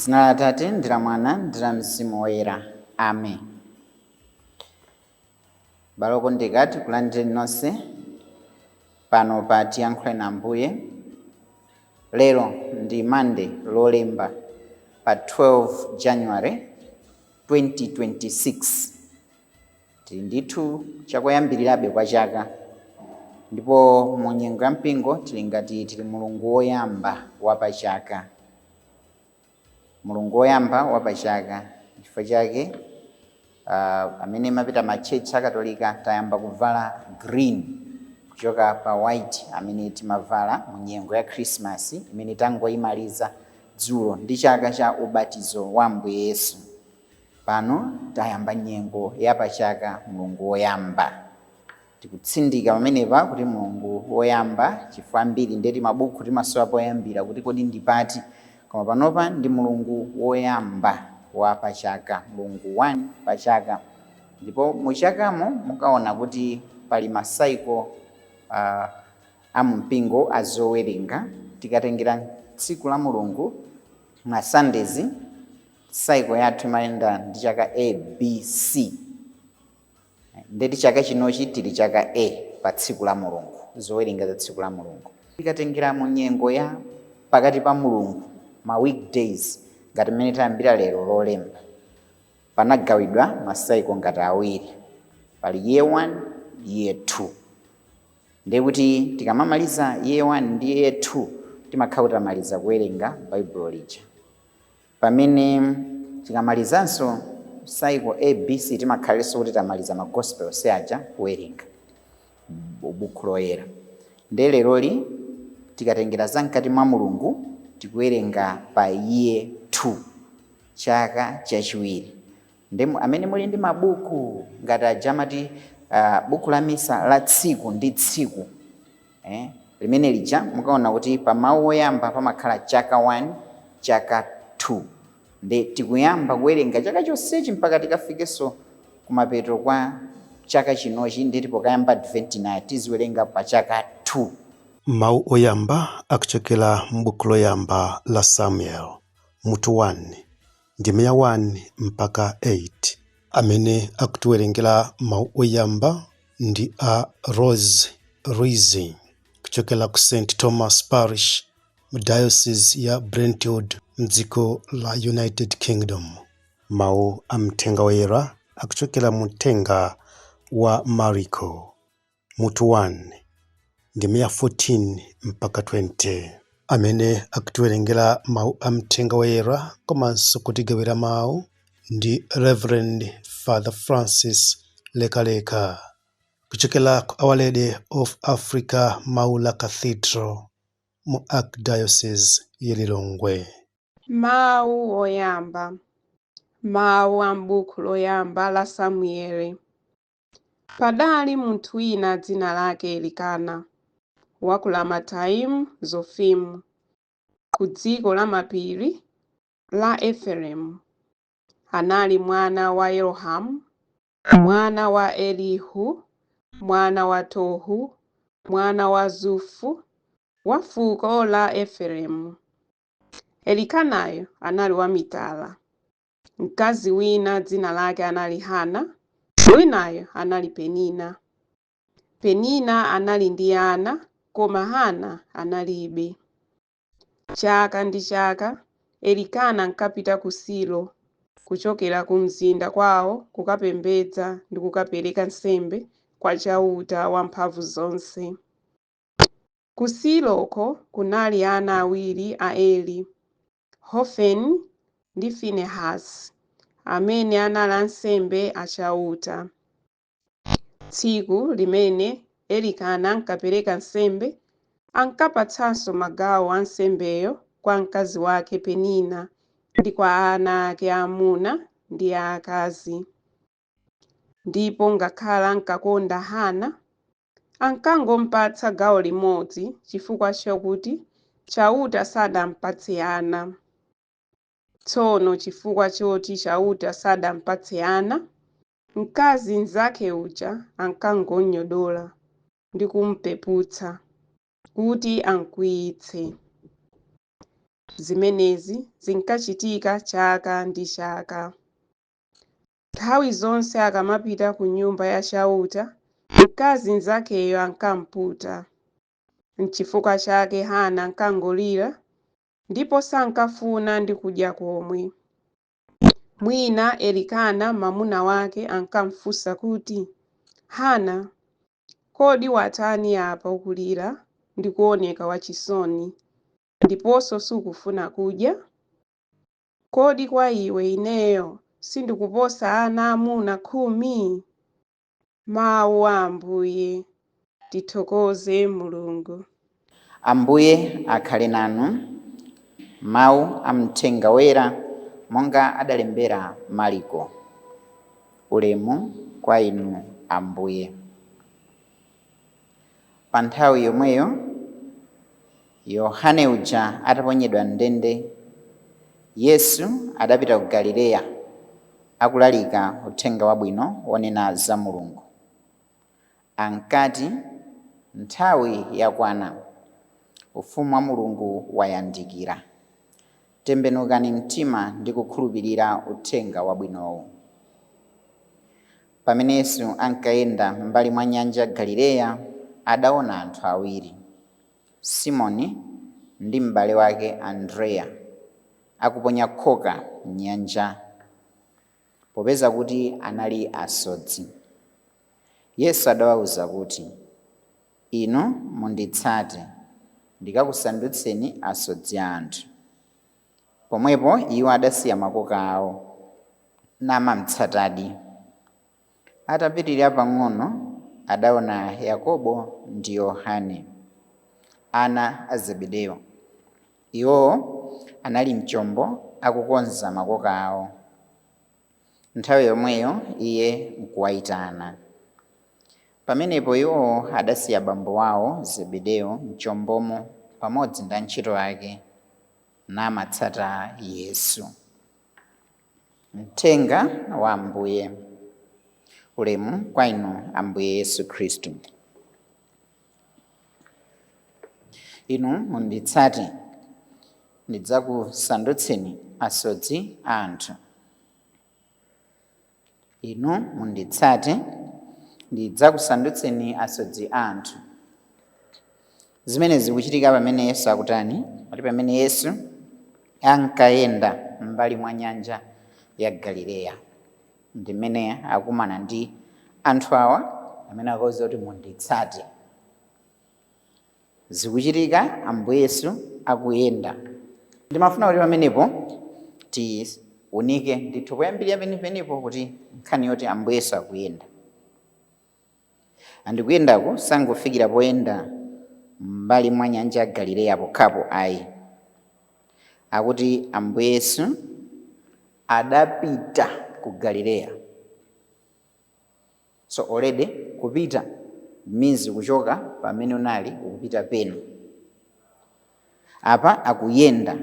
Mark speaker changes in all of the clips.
Speaker 1: M'dzina la Atate ndi la Mwana ndi la Mzimu Woyera. Amen. Abale okondeka, tikulandireni nonse pano pa Tiyankhule na Ambuye. Lero ndi Monday, Lolemba, pa 12 January 2026. Tili ndithu chakoyambirirabe kwa chaka, ndipo mu nyengo ya mpingo tili ngati tili mulungu woyamba wapachaka, mulungu woyamba wapachaka. Chifukwa chake amene mapita ma church akatolika tayamba kuvala green kuchoka pa white amene timavala mu nyengo ya Christmas imene tangoyimaliza dzulo ndi chaka cha ubatizo wa Ambuye Yesu. Pano tayamba nyengo yapachaka, mulungu woyamba. Tikutsindika pamenepa kuti mulungu woyamba, chifukwa ambiri ndeti mabuku timasowa poyambira kuti kodi ndipati, koma panopa ndi mulungu woyamba wa pachaka, mulungu 1 pachaka. Ndipo muchakamo mukaona kuti pali ma cycle amumpingo azowerenga. Tikatengera tsiku la Mulungu, ma Sundays, cycle yathu imayenda ndi chaka A, B, C. Ndeti chaka chinochi tili chaka A pa tsiku la Mulungu, zowerenga za tsiku la Mulungu. Tikatengera mu nyengo ya pakati pa mulungu, ma weekdays, ngati mmene tayambira lero Lolemba, panagawidwa ma cycle ngati awiri. Pali year 1, year 2. Ndiye kuti tikamamaliza year 1 ndi year 2, timakhala kuti tamaliza kuwerenga Baibulo lija. Pamene tikamalizanso cycle A, B, C, timakhalanso kuti tamaliza ma gospel onse aja kuwerenga buku loyera. Ndiye leroli tikatengera zamkati mwa mulungu, tikuwerenga pa year 2, chaka chachiwiri. Ndi amene muli ndi mabuku ngati aja amati buku la misa la tsiku ndi tsiku, limene lija mukaona kuti pa mawu oyamba pamakhala chaka 1, chaka 2. Ndi tikuyamba kuwerenga chaka chonsechi mpaka tikafikenso kumapeto kwa chaka chinochi. Ndi pokayamba Advent nayo tiziwerenga pa chaka 2.
Speaker 2: Mawu oyamba akuchokera m'buku loyamba la Samuel, mutu 1, ndime ya 1 mpaka 8. Amene akutiwerengera mawu oyamba ndi a Rose Ruizi kuchokera ku St Thomas Parish mu Diocese ya Brentwood mdziko la United Kingdom. Mawu a mthenga woyera akuchokera mu mthenga wa Mariko, mutu 1, ndime ya 14 mpaka 20. Amene akutiwerengera mawu a mthenga woyera komanso kutigawira mawu ndi Reverend Father Francis Lekaleka kuchokera ku Our Lady of Africa Maula Cathedral mu Archdiocese ya Lilongwe.
Speaker 3: Mawu oyamba. Mawu a m'buku loyamba la Samueli. Padali munthu wina dzina lake Elikana, wa ku Ramataimu Zofimu, ku dziko la mapiri la Efereimu. Anali mwana wa Yerohamu, mwana wa Elihu, mwana wa Tohu, mwana wa Zufu, wa fuko la Efereimu. Elikanayo anali wamitala. Mkazi wina dzina lake anali Hana, winayo anali Penina. Penina anali ndi ana, koma Hana analibe. Chaka ndi chaka Elikana ankapita ku Silo kuchokera ku mzinda kwawo kukapembedza ndi kukapereka nsembe kwa Chauta Wamphamvu zonse. Ku Siloko kunali ana awiri a Eli, Hofeni ndi Finehasi, amene anali ansembe a Chauta. Tsiku limene Elikana ankapereka nsembe, ankapatsanso magawo a nsembeyo kwa mkazi wake Penina ndi kwa ana ake aamuna ndi aakazi. Ndipo ngakhale ankakonda Hana, ankangomupatsa gawo limodzi chifukwa chakuti Chauta sadampatse ana. Tsono chifukwa choti Chauta sadampatse ana, mkazi mnzake uja ankangonyodola ndi kumupeputsa kuti amkwiyitse. Zimenezi zinkachitika chaka ndi chaka. Nthawi zonse akamapita ku Nyumba ya Chauta, mkazi mnzakeyo ankamputa. N'chifukwa chake Hana ankangolira, ndipo sankafuna ndi kudya komwe. Mwina Elikana mwamuna wake ankamfunsa kuti, “Hana, kodi watani apa ukulira ndi kuoneka wachisoni, ndiponso sukufuna kudya? Kodi kwa iwe ineyo sindikuposa ana aamuna 10?” Mawu a Ambuye. Tithokoze Mulungu.
Speaker 1: Ambuye akhale nanu. Mawu a Mthenga Woyera monga adalembera Marko. Ulemu kwa inu Ambuye. Pa nthawi yomweyo Yohane uja ataponyedwa m'ndende, Yesu adapita ku Galileya akulalika uthenga wabwino wonena za Mulungu. Ankati, nthawi yakwana, ufumu wa Mulungu wayandikira. Tembenukani mtima ndi kukhulupirira uthenga wabwinowu. Pamene Yesu ankayenda m'mbali mwa nyanja ya Galileya, adaona anthu awiri, Simoni ndi m'bale wake Andreya, akuponya khoka m'nyanja, popeza kuti anali asodzi. Yesu adawawuza kuti, “Inu munditsate, ndikakusandutseni asodzi a anthu.” Pomwepo iwo adasiya makoka awo, namamutsatadi. Atapitirira pang'ono, adaona Yakobo ndi Yohane, ana a Zebedeyo. Iwowo anali m'chombo akukonza makoka awo. Nthawi yomweyo iye nkuwayitana. Pamenepo iwowo adasiya abambo awo Zebedeyo m'chombomo pamodzi ndi antchito ake, namatsata Yesu. Mthenga wa Ambuye. Ulemu kwa inu Ambuye Yesu Khristu. Inu munditsate, ndidzakusandutseni asodzi a anthu. Inu munditsate, ndidzakusandutseni asodzi a anthu. Zimene zikuchitika pamene Yesu akutani? Pati pamene Yesu ankayenda m'mbali mwa nyanja ya Galileya, ndimene akumana ndi anthu awa amene akuwauza kuti munditsate. Zikuchitika Ambuye Yesu akuyenda. Ndimafuna kuti pamenepo tiunike ndithu poyambirira penipenipo kuti nkhani yoti Ambuye Yesu akuyenda. Andikuyendako sangofikira poyenda m'mbali mwa nyanja ya Galileya pokhapo ayi. Akuti Ambuye Yesu adapita ku Galileya. So already kupita means kuchoka pamene unali ukupita pena. Apa akuyenda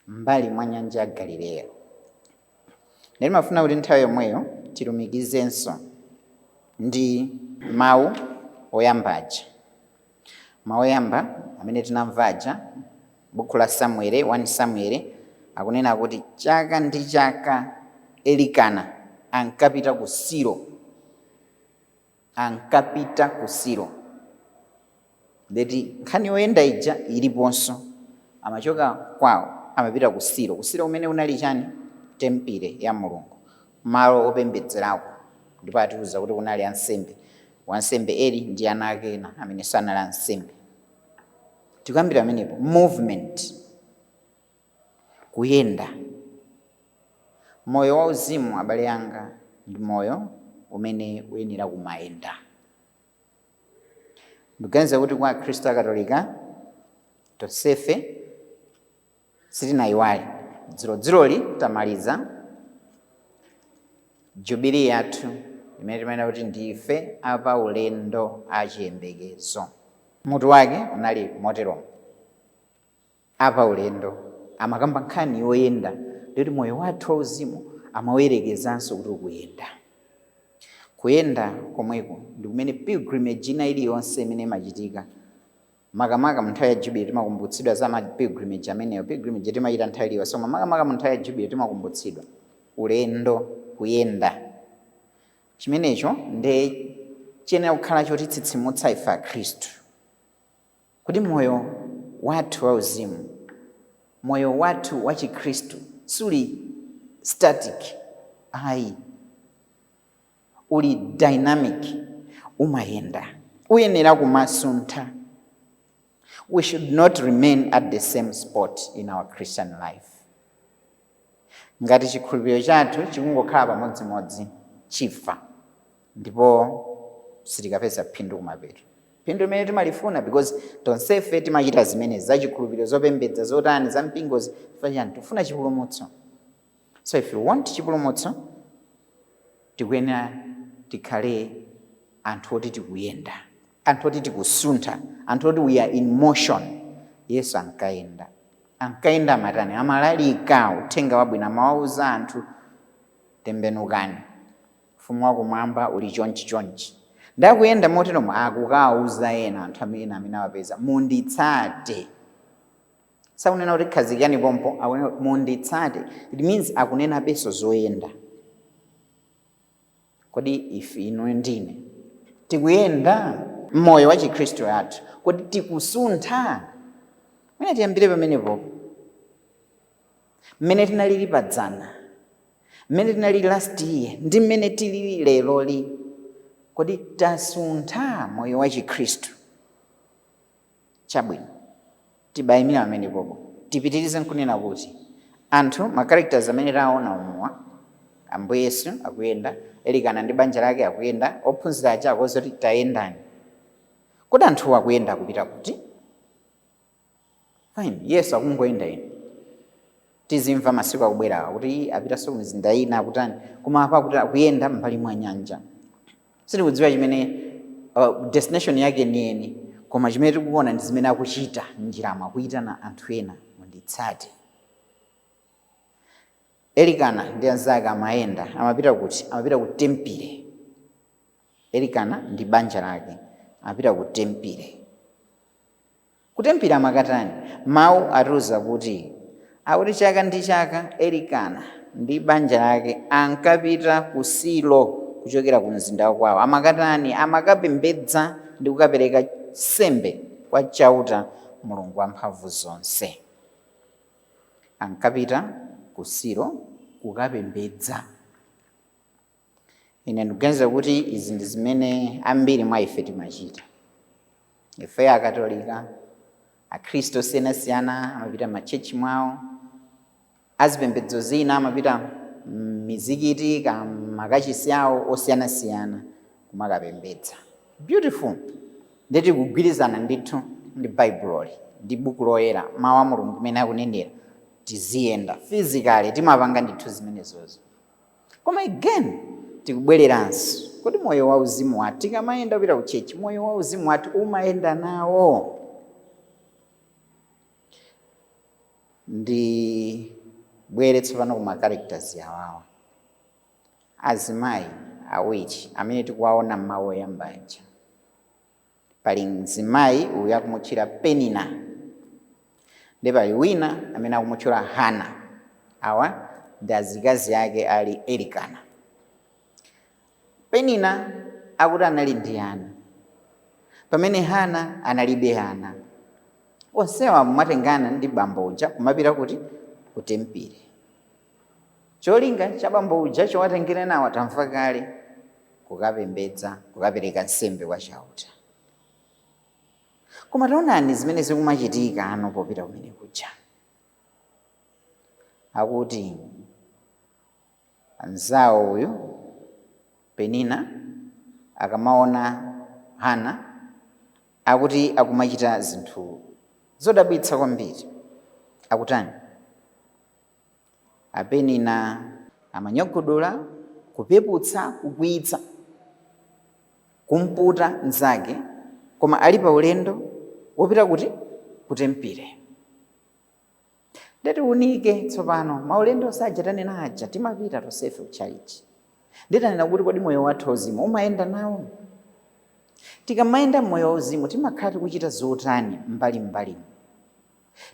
Speaker 1: m'mbali mwa nyanja ya Galileya. Ndimafuna kuti nthawi yomweyo tilumikizenso ndi mawu oyamba aja. Mawu oyamba amene tinamva aja, buku la Samuele, 1 Samuele, akunena kuti chaka ndi chaka Elikana ankapita ku Silo. Ankapita ku Silo. Ndeti nkhani yoyenda ija iliponso. Amachoka kwawo, amapita ku Silo. Ku Silo kumene kunali chani? Tempile ya Mulungu, malo opembedzerako. Ndipo atiwuza kuti kunali ansembe, wansembe Eli ndi ana ake ena amene sanali ansembe. Tikuyambira pamenepo movement, kuyenda. Moyo wauzimu, abale anga, ndi moyo umene uyenera kumayenda. Ndikuganiza kuti kwa Akhristu Akatolika tonsefe sitinayiwale dzulodzuloli tamaliza jubilee yathu imene timanena kuti ndife apaulendo achiyembekezo. Mutu wake unali moteromo, apaulendo. Amakamba nkhani yoyenda, ndikuti moyo wathu wauzimu amawerekezanso kuti ukuyenda. Kuyenda komweko ndi kumene pilgrimage ina iliyonse imene imachitika. Makamaka mu nthawi ya Jubilee timakumbutsidwa za ma pilgrimage ameneyo. Pilgrimage timachita nthawi iliyonse, koma makamaka mu nthawi ya Jubilee timakumbutsidwa ulendo, kuyenda. Chimenecho nde chiyenera kukhala chotitsitsimutsa ife Akhristu, kuti moyo wathu wauzimu, moyo wathu wa Chikhristu suli static ayi, uli dynamic, umayenda, uyenera kumasuntha. We should not remain at the same spot in our Christian life. Ngati chikhulupiriro chathu chikungokhala pamodzimodzi, chifa ndipo sitikapeza phindu kumapeto, phindu limene timalifuna, because tonsefe timachita zimenezi zachikhulupiriro, zopembedza, zotani, za mpingozi, chifukwa chani? Tifuna chipulumutso. So if you want chipulumutso, tikuyenera tikhale anthu oti tikuyenda, anthu oti tikusuntha, anthu oti we are in motion. Yesu ankayenda. Ankayenda amatani? Amalalika uthenga wabwino, amawauza anthu, "Tembenukani, ufumu wakumwamba uli chonchi chonchi." Ndakuyenda moteromo, akukawuza ena anthu amene awapeza, "Munditsate." Sakunena kuti khazikani pompo, akunena kuti munditsate. It means akunena beso zoyenda. Kodi ife, inu ndine, tikuyenda mmoyo wa Chikhristu athu? Kodi tikusuntha? Mwina tiyambire pamenepo. Mmene tinalili padzana, mmene tinalili last year ndi mmene tilili leroli, kodi tasuntha moyo wa Chikhristu? Chabwino, tibayimira pamenepopo. Tipitirize nkunena kuti anthu, ma characters amene taona umuwa, Ambuye Yesu akuyenda, Elikana ndi banja lake akuyenda, ophunzira aja akuwuza kuti tayendani. Kodi anthuwa akuyenda akupita kuti? Fine, Yesu akungoyenda ine, tizimva masiku akubwerawa kuti apitanso ku mizinda ina, akutani, koma apa akuti akuyenda m'mbali mwa nyanja. Sitikudziwa chimene destination yake niyeni, koma chimene tikuona ndi zimene akuchita m'njiramo, akuyitana anthu ena, "Munditsate." Elikana ndi anzake amayenda, amapita kuti? Amapita ku tempile. Elikana ndi banja lake amapita ku tempile. Ku tempile amakatani? Mawu atiuza kuti, akuti chaka ndi chaka Elikana ndi banja lake ankapita ku Silo kuchokera ku mzinda wakwawo. Amakatani? Amakapembedza ndi kukapereka sembe kwa Chauta, Mulungu wamphamvu zonse. Ankapita ku Silo kukapembedza. Ine ndikuganiza kuti izi ndi zimene ambiri mwa ife timachita. Ife Akatolika, Akhristu osiyanasiyana amapita m'ma church mwawo, azipembedzo zina amapita m'mizikiti ka makachisi awo osiyanasiyana kumakapembedza. Beautiful. Ndeti kugwirizana ndithu ndi Baibuloli, ndi buku loyera, mawu a Mulungu kumene akunenera tiziyenda physically, timapanga ndithu zimenezozo. Koma again tikubwereranso kuti moyo wauzimu wathu, tikamayenda kupita ku church, moyo wauzimu wathu umayenda nawo? Ndibwere tsopano ku ma characters awawa, azimayi awiri amene tikuwaona m'mawu oyamba aja. Pali mzimayi uyu akumutchula Penina, ndi pali wina amene akumutchula Hana. Awa ndi azikazi ake ali Elikana. Penina akuti anali ndi ana, pamene Hana analibe ana. Onsewa mumatengana ndi bambo uja kumapita kuti? Ku tempile. Cholinga cha bambo uja chowatengera nawo tamva kale, kukapembedza, kukapereka nsembe kwa Chauta. Koma taonani zimene zikumachitika ano popita kumene kuja. Akuti anzawo uyu Penina akamaona Hana, akuti akumachita zinthu zodabwitsa kwambiri. Akutani? Apenina amanyogodola, kupeputsa, kukwiyitsa, kumputa mnzake, koma ali pa ulendo wopita kuti? Kutempile. Ndatiunike tsopano maulendo osaja tanena aja, timapita tonsefe kutchalichi. Nditanena kuti kodi moyo wathu wauzimu umayenda nawo? Tikamayenda mmoyo wauzimu timakhala tikuchita zotani mbalimbali?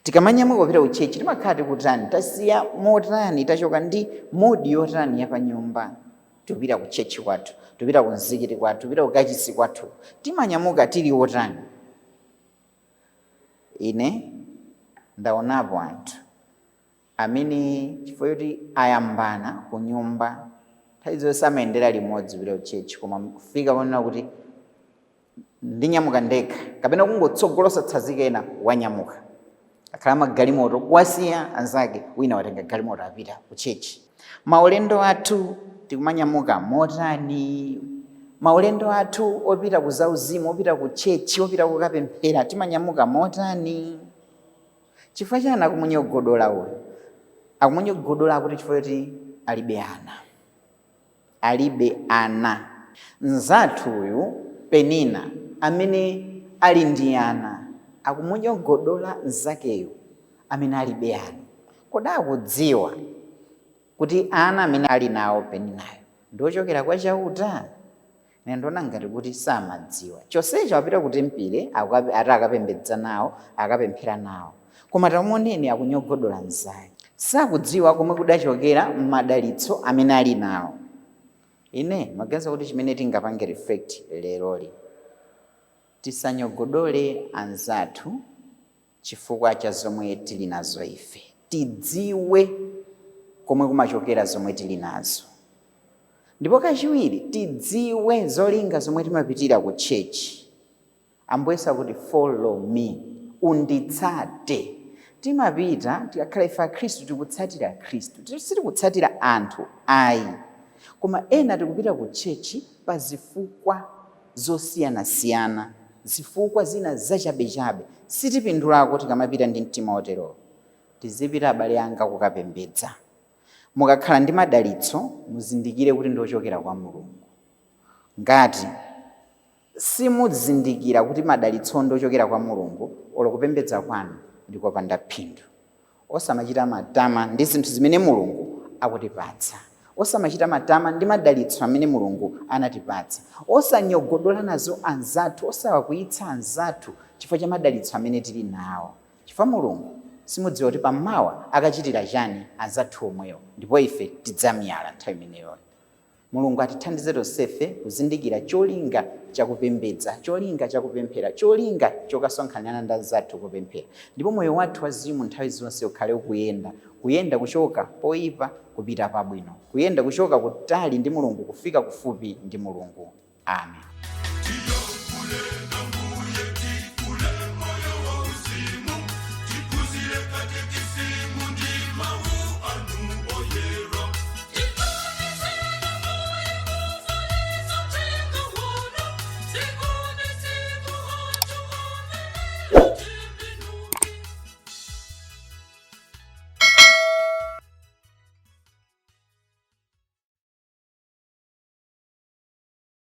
Speaker 1: Tikamanyamuka kupita ku church timakhala tikutani? Tasiya motani? Tachoka ndi mood yotani ya panyumba? Tikupita ku church kwathu, tikupita ku mzikiti kwathu, tikupita ku kachisi kwathu, timanyamuka tili otani? Ine ndaonapo anthu amene chifukwa choti ayambana ku nyumba, nthawi zonse amayendera limodzi kupita ku church, koma kufika ponena kuti ndinyamuka ndekha kapena kungotsogola osatsanzika ena, wanyamuka akhala magalimoto kuwasiya anzake, wina watenga galimoto apita ku church. Maulendo athu tikumanyamuka motani? Maulendo athu opita ku zauzimu, opita ku church, opita kukapemphera, timanyamuka motani? Chifukwa chani akumunyogodola uyu? Akumunyogodola akuti chifukwa choti alibe ana, alibe ana. Mzathu uyu Penina amene ali ndi ana akumunyogodola mnzakeyo amene alibe ana. Kodi akudziwa kuti ana amene ali nawo Peninayo ndiochokera kwa Chauta? Ine ndiona ngati kuti samadziwa. Chonsecho apita ku temple ati akapembedza nawo, akapemphera nawo, koma tamuoneni akunyogodola mnzake. Sakudziwa komwe kudachokera madalitso amene ali nawo. Ine maganiza kuti chimene tingapange reflect leroli, tisanyogodole anzathu chifukwa cha zomwe tili nazo ife. Tidziwe komwe kumachokera zomwe tili nazo. Ndipo kachiwiri, tidziwe zolinga zomwe timapitira ku church. Ambuye sakuti "Follow me", unditsate. Timapita tikakhala ife Akhristu, tikutsatira Khristu, sitikutsatira anthu ayi. Koma ena tikupita ku church pa zifukwa zosiyanasiyana, zifukwa zina zachabechabe. Sitipindulako tikamapita ndi mtima oterowo. Tizipita, abale anga, kukapembedza. Mukakhala ndi madalitso, muzindikire kuti ndiochokera kwa Mulungu. Ngati simuzindikira kuti madalitso ndiochokera kwa Mulungu, olo kupembedza kwanu ndikopanda phindu. Osamachita matama ndi zinthu zimene Mulungu akutipatsa, osamachita matama ndi madalitso amene Mulungu anatipatsa, osanyogodola nazo anzathu, osawakwiyitsa anzathu chifukwa cha madalitso amene tili nawo, chifukwa Mulungu simudziwa kuti pammawa akachitira chani anzathu omwewo, ndipo ife tidzamiyala nthawi imeneyoyo. Mulungu atithandize tonsefe kuzindikira cholinga chakupembedza, cholinga chakupemphera, cholinga chokasonkhanirana ndi anzathu kupemphera, ndipo moyo wathu wazimu nthawi zonse ukhale ukuyenda, kuyenda kuchoka poyipa kupita pabwino, kuyenda kuchoka kutali ndi Mulungu kufika kufupi ndi Mulungu. Amen.